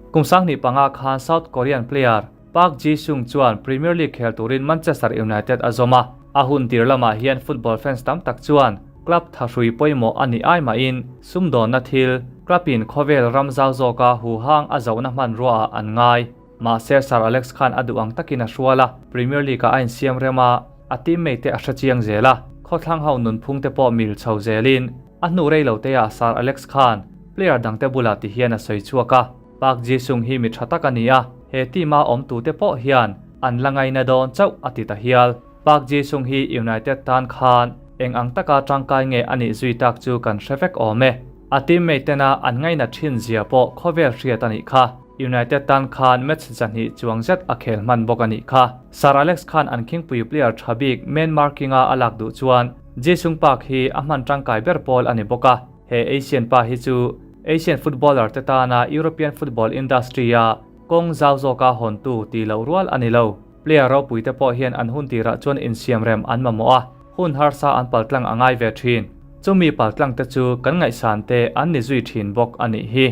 Kum 2005 khan South Korean player Park Ji-sung chuan Premier League khel turin Manchester United a zawm a, a hun tir lamah hian football fans tam tak chuan club thahrui pawimawh a nih ai mahin sumdawnna thil, club in khawvel ram zau zawka huhang a zohna hmanrua ah an ngai. Mahse Sir Alex khan a duh ang takin a hrual a, Premier League ah a insiam rem a, a teammate te a hre chiang zel a, khawthlang ho nunphung te pawh mil chho zelin a hnu rei lo te ah Sir Alex khan player dangte bulah ti hian a sawi chhuak a. Park Ji-sung hi mi tha tak a ni a, he team-a awm tute pawh hian an la ngaina dawn chauh a ti ta hial. Park Ji-sung hi United tan khan eng ang taka tangkai nge a nih zui tak chu kan hre vek awm e. A teammate tena an ngaina thin zia pawh khawvel hriat a nih kha. United tan khan match 200 chuang zet a khel hman bawk a nih kha. Sir Alex khan an khingpui player tha bik man marking-a a lak duh chuan Ji-sung Park hi a hman tangkai ber pawl a ni bawk a. He Asian pa hi chu Asian footballer te tana European football industry-a kawng zau zawka hawntu tih loh rual a ni lo. Player ropui te pawh hian an hun tirah chuan insiamrem an mamawh a, hun harsa an paltlang a ngai ve thin. Chumi paltlang te chu kan ngaihsan te an ni zui thin bawk a nih hi.